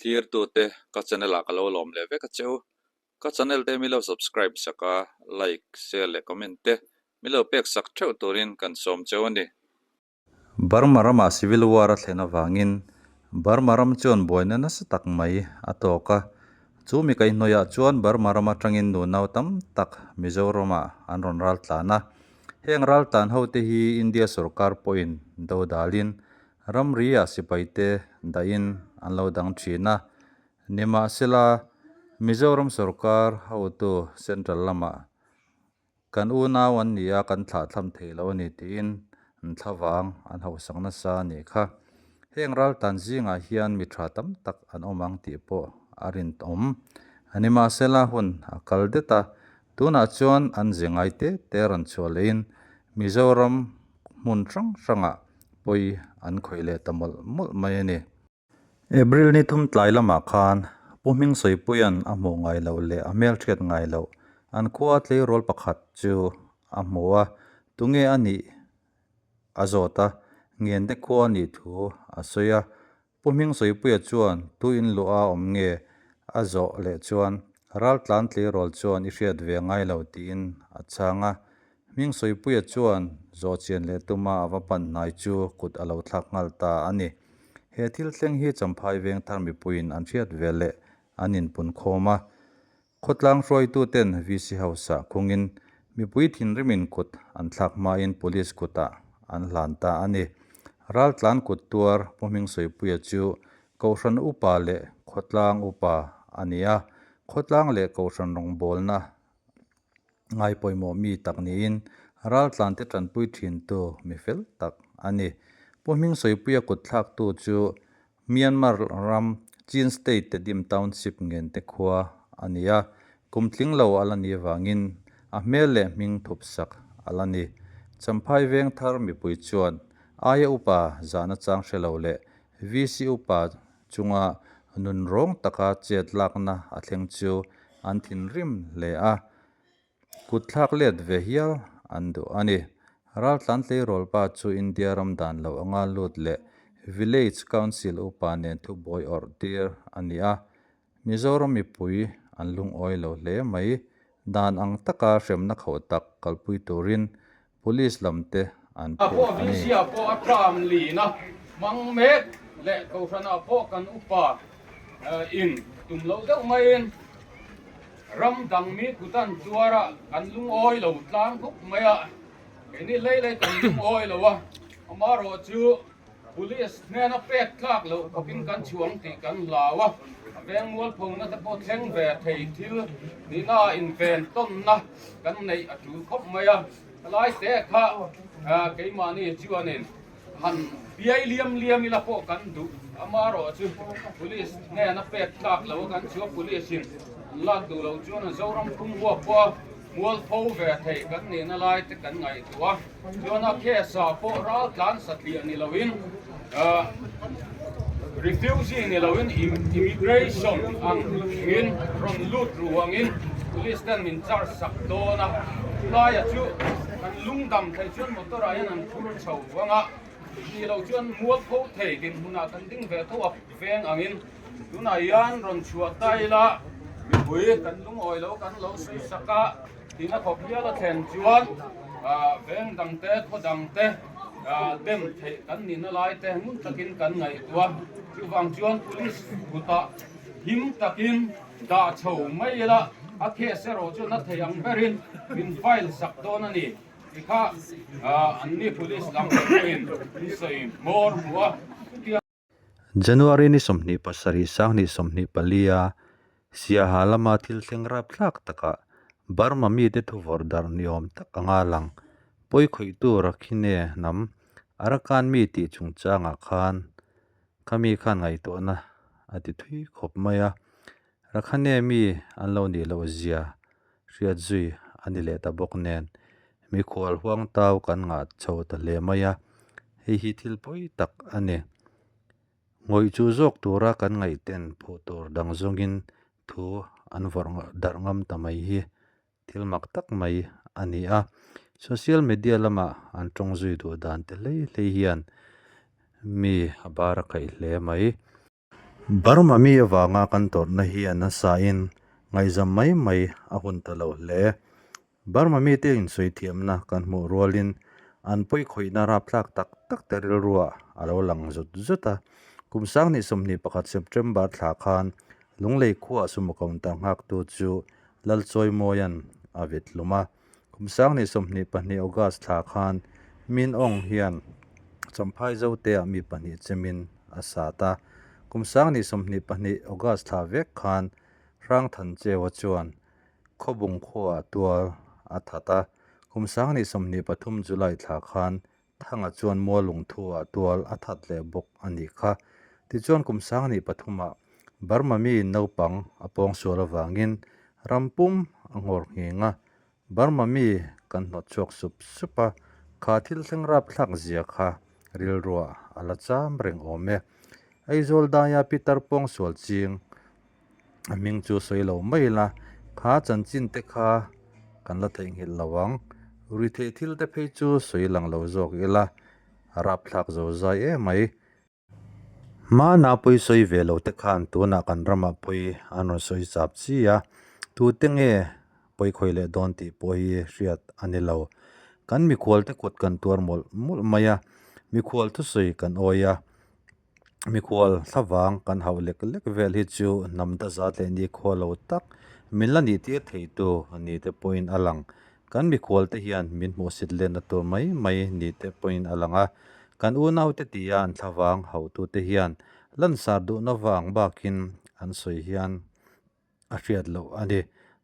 Thlirtute ka channel ah ka lo lawm leh vek a che u. Ka channel te mi lo subscribe sak a, like, share leh comment te mi lo pek sak theuh turin kan sawm cheu a ni. Burma ramah civil war a thlen avangin Burma ram chuan buaina nasa tak mai a tawk a, chu mi kaihhnawihah chuan Burma ram atangin nunau tam tak Mizoramah an rawn ral tlan a. Heng ral tlan hote hi India sorkar pawhin dodalin Ramri-ah sipaite dahin an lo dang thin a, nimahsela Mizoram sorkar hotu Central lamah kan unau an ni a, kan thlahthlam thei lo a ni tiin an thlavang an hausak nasa a nih kha. Heng raltan zingah hian mi tha tam tak an awm ang tih pawh a rinawm. Nimahsela hun a kal det a, tunah chuan an ze ngai te te rawn chhuah lehin Mizoram hmun hrang hrangah pawi an khawih leh ta mawlh mawlh mai a ni. April ni thum tlai lamah khan Pu Hmingsawipuia'n a hmuh ngai loh leh a hmelhriat ngai loh an khua tleirawl pakhat chu a hmu a, tunge a nih a zawt a, Ngente khua a nih thu a sawi a. Pu Hmingsawipuia chuan tu in luh a awm nge a zawh leh chuan Raltlan tleirawl chuan i hriat ve ngai lo tiin a chhang a. Hmingsawipuia chuan zawh chian leh tuma a va pan hnai chu kut a lo thlak nghal ta a ni. He thil thleng hi Champhai Vengthar mipuiin an hriat ve leh an inpun khawm a. Khawtlang hruaituten VC House-ah khungin mipui thinrimin kut an thlak hmain Police kutah an hlan ta a ni. Raltlan kut tuar Pu Hmingsawipuia chu Kohhran upa leh khawtlang upa a ni a, khawtlang leh kohhran rawngbawlna ngai pawimawh mi tak niin raltlante tanpui thintu mi fel tak a ni. Pu Hmingsawipuia kut thlaktu chu Myanmar ram Chin State Tedim Township ngente khua a ni a, kum tling lo a la ni avangin a hmel leh hming thup sak a la ni. Champhai veng thar mipui chuan aia upa zahna chang hre lo leh VC upa chunga nun rawng taka chet lakna a thleng chu an thinrim hle a, kut thlak let ve hial an duh a ni. Raltlan tleirawl pa chu India ram dan lo anga lut leh Village Council upa nen thubuai awrh tir a ni a, Mizoram mipui an lungawi lo hle mai. Dan ang taka hremna khauh tak kalpui turin Police lam te an phut a ni. VC ah pawh a tram lin a, hmang mek leh Kohhran ah pawh kan upa in tum loh deuh maiin ram dang mi kutan tuar ah kan lungawi lo tlang khawp mai a, keini hlei hlei kan lungawi lo a, amaherawhchu Police hnena pek tlak loh khawpin kan chhuang tih kan hlau a, a veng mualphona te pawh thleng ve thei thil nihna inven tawnna kan neih a tul khawp mai a. Helai te kha keimahni chuanin han biai liam liam ila pawh kan duh amaherawhchu Police hnena pek tlak loh a kan chhuah Police in an lak duh loh chuan Zoram Phunghua pawh Mualpho ve thei kan nihna lai te kan ngaihtuah a, chuan a case ah pawh ral tlan satliah ni loin refugee ni loin immigration ang in rawn lut ruangin police ten min charge sak dawn a, chulaiah chu kan lungdam theih chuan motor ah hian an phur chho vang a, tih loh chuan mualpho thei dinhmunah kan ding ve tho a veng angin. Tunah hian rawn chhuah ta ila mipui kan lungawi lo kan lo sawi sak a, tina khawp hial a thlen chuan veng dang te khaw dang te dem theih kan nihna lai te ngun takin kan ngaihtuah a, chuvang chuan police kutah him takin dah chho mai ila a case erawh chu na thei ang berin min file sak dawn a ni tikha anni police lam pawhin min sawi hmawr hmu a. January ni 27 2024 a Siaha lama thil thleng rapthlak takah Burma mite thuvawrh darh ni awm tak anga lang pawi khawihtu Rakhine hnam Arakan mi tih chungchangah khan khami khan ngaihtuahna a ti thui khawp mai a, Rakhine mi an lo nih loh zia hriat zui a ni leh ta bawk nen mikhual huang tau kan ngah chho ta hle mai a, hei hi thil pawi tak a ni. Ngawih chu zawk tura kan ngaihten phuh tur dang zawngin thu an vawrh darh ngam ta mai hi thil mak tak mai a ni a, social media lama an tawng zui duh dan te hlei hlei hian mi a bar a kaih hle mai. Burma mi avanga kan tawrhna hi a nasain ngaihzam mai mai a hun ta lo hle. Burma mite insawi thiamna kan hmuh rualin an pawikhawihna rapthlak tak tak te rilruah a lo lang zut zut a. Kum 2021 September thla khan Lunglei khuaa sumo counter nghaktu chu Lalchawimawia'n a vit hlum a. Kum 2022 August thla khan Min Aung hian Champhai Zoteah mi pahnih chemin a sat a. Kum 2022 August thla vek khan Hrangthancheua chuan Khawbung khuaah tual a that a. Kum 2023 July thla khan Thanga chuan Mualungthu-ah tual a that leh bawk a nih kha. Tichuan kum 2003-ah Burma mi naupang a pawngsual avangin ram pum a nghawr ngheng a, Burma mi kan hnawt chhuak sup sup a, kha thil thleng rapthlak zia kha rilruah a la cham reng awm e. Aizawl daia Peter pawngsual ching a hming chu sawi lo mai ila, kha chanchin te kha kan la theihnghilh lo ang. Ruihtheih thil te phei chu sawi lang lo zawk ila, a rapthlak zo zai em mai. Hmana pawi sawi ve lo te khan tunah kan ramah pawi an rawn sawi chap chi a, tute nge pawi khawi leh dawn tih pawh hi hriat a ni lo. Kan mikhual te kut kan tuar mawlh mawlh mai a, mikhual thusawi kan awi a. Mikhual thlavang kan hauh lek lek vel hi chu hnam ta zat leh nikhua lo tak min la nih tir thei tu ni te pawhin a lang. Kan mikhual te hian min hmuhsit lenna tur mai mai ni te pawhin a lang a. Kan unau te tia an thlavang hauhtu te hian lansar duhna vang bakin an sawi hian a hriat loh a ni.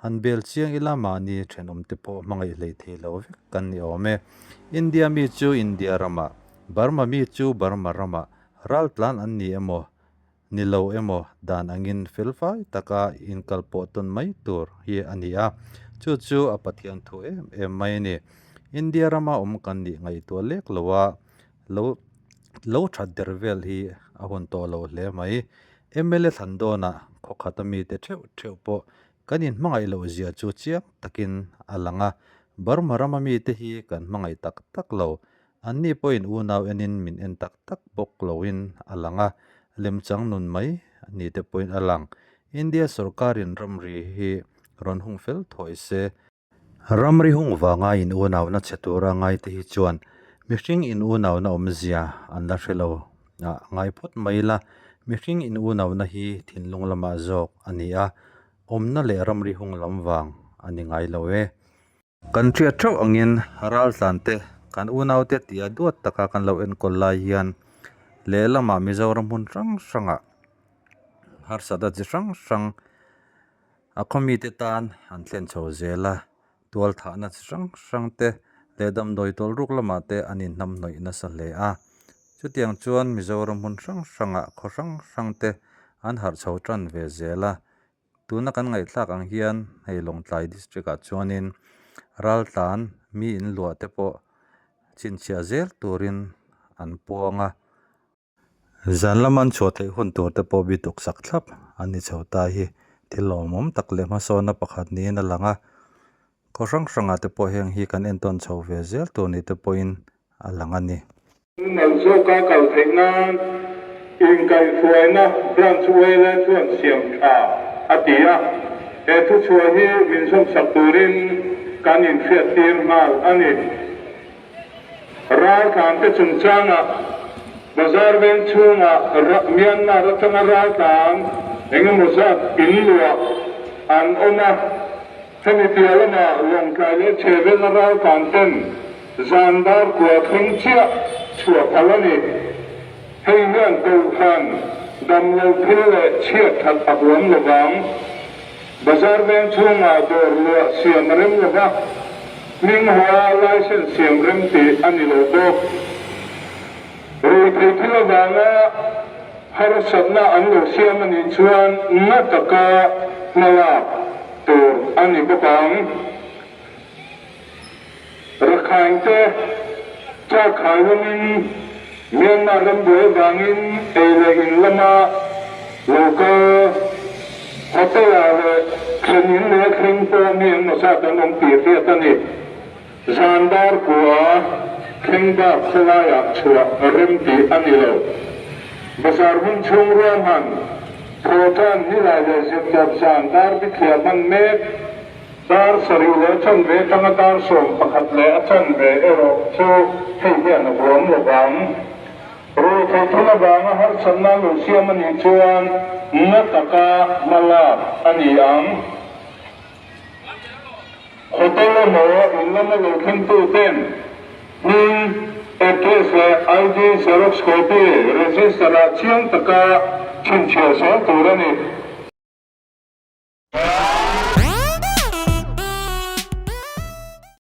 Han bel chiang ila mahni thenawm te pawh hmangaih hlei thei lo vek kan ni awm e. India mi chu India ramah, Burma mi chu Burma ramah raltlan an ni emaw, ni lo emaw dan angin felfai taka inkalpawh tawn mai tur hi a ni a, chu chu a Pathian thu em em mai a ni. India rama awm kan nih ngaihtuah lek lo a, lo lo that der vel hi a hun tawh lo hle mai. Mla thlan dawnah khawkhat a mite theuh theuh pawh kan inhmangaih loh zia chu chiang takin a lang a, Burma rama mite hi kan hmangaih tak tak lo. Anni pawhin unau enin min en tak tak bawk loin a lang a, lemchang nun mai ni te pawhin a lang. India sorkarin ramri hi rawn hung fel thuai se. Ramri hung vanga in unauna chhe tura ngaite hi chuan mihring in unauna awmzia an la hre lo a ngai phawt mai la, mihring in unauna hi thinlung lamah zawk a ni a, awmna leh ramri hung lam vang a ni ngai lo e. Kan hriat theuh angin raltlante kan unaute tia duat taka kan lo enkawl lai hian lehlamah Mizoram hmun hrang hrangah harsatna chi hrang hrang A khaw mite tan an thlen chho zel a, tual thahna chi hrang hrang te leh damdawi tawlh ruk lamah te an inhnamhnawih nasa hle a. Chutiang chuan Mizoram hmun hrang hrangah khaw hrang hrang te an harh chho tan ve zel a. Tuna kan ngaihthlak ang hian hei Lawngtlai district ah chuanin raltlan mi inluah te pawh chhinchhiah zel turin an puang a. Zan lama an chhuah theih hun tur te pawh bi tuk sak thlap an ni chho ta hi thil lawmawm tak leh hmasawnna pakhat niin a lang a, khaw hrang hrangah te pawh heng hi kan entawn chho ve zel tur ni te pawhin a lang a ni. Nalh zawka kal theih nan inkaihhruaina Branch Wele chuan siam tha a ti a, he thuchhuah hi min zawmsak turin kan inhriattir nghal a ni. Raltlante chungchangah bazar veng chhungah Myanmar atanga raltlan engemaw zat inluah an awm a, hemi piah lamah Lawngtlai leh Chhevelna raltlanten zan dar kua thleng chiah chhuah phal a ni. Hei hian Kohhran damlo thil leh chhiat that a huam lovang. Bazar veng chhungah dawr luah siam a rem lova, hming hoa license siam rem tih a ni lo bawk. Ruithei thil avanga harsatna an lo siam a nih chuan na taka hmalak tur a ni bawk ang. Rakhine te Chakhai lamin Myanmar rambuai avangin ei leh in lama local hotel-ah leh thlen in leh thleng pawh mi eng maw zat an awm tih hriat a ni. Zan dar kua thleng bak khawlaiah chhuah rem tih a ni lo. Bazar hun chhung ruahman. Thawhtan Nilai leh Zirtawp zan dar bithliah hman mek, dar sarih leh a chanve atanga dar 11 leh a chanve erawh chu hei hian a huam lo vang. Ruihtheih thil avanga harsatna lo siam a nih chuan na taka hma lak a ni ang. Hotel emaw in lama lo thlengtu ten hming, address leh ID xerox copy register ah chiang taka chhinchhiah zel tur a ni.